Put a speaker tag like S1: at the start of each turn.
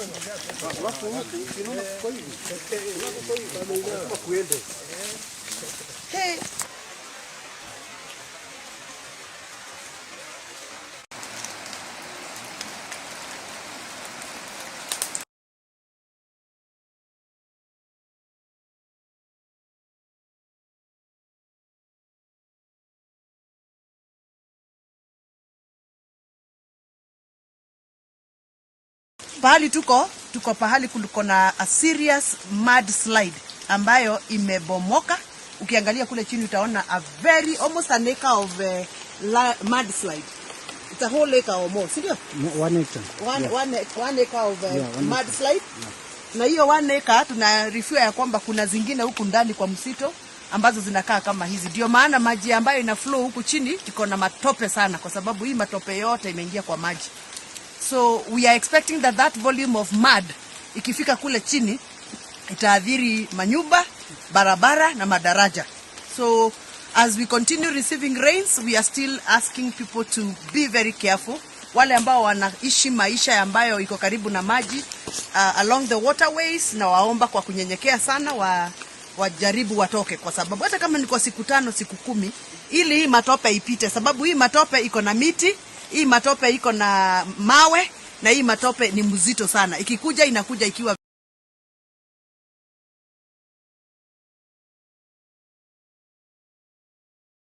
S1: Alafu huku unaona kwa hivi. Lazima kuende.
S2: Hey. Pahali tuko pahali kuliko na a serious mudslide ambayo imebomoka. Ukiangalia kule chini utaona a very almost an acre of mudslide. It's a whole acre or more, si ndio?
S3: 1 acre.
S2: One acre of
S3: Yeah, 1 acre.
S2: mudslide. Na hiyo 1 acre tunaarifiwa ya kwamba kuna zingine huku ndani kwa msito ambazo zinakaa kama hizi. Ndio maana maji ambayo ina flow huku chini iko na matope sana, kwa sababu hii matope yote imeingia kwa maji. So we are expecting that that volume of mud ikifika kule chini itaathiri manyumba, barabara na madaraja. So as we continue receiving rains, we are still asking people to be very careful. Wale ambao wanaishi maisha ambayo iko karibu na maji along the waterways, na waomba kwa kunyenyekea sana wajaribu watoke, kwa sababu hata kama ni kwa siku 5, siku 10, ili hii matope ipite, sababu hii matope iko na miti, hii matope iko na mawe, na hii matope ni mzito sana. Ikikuja inakuja ikiwa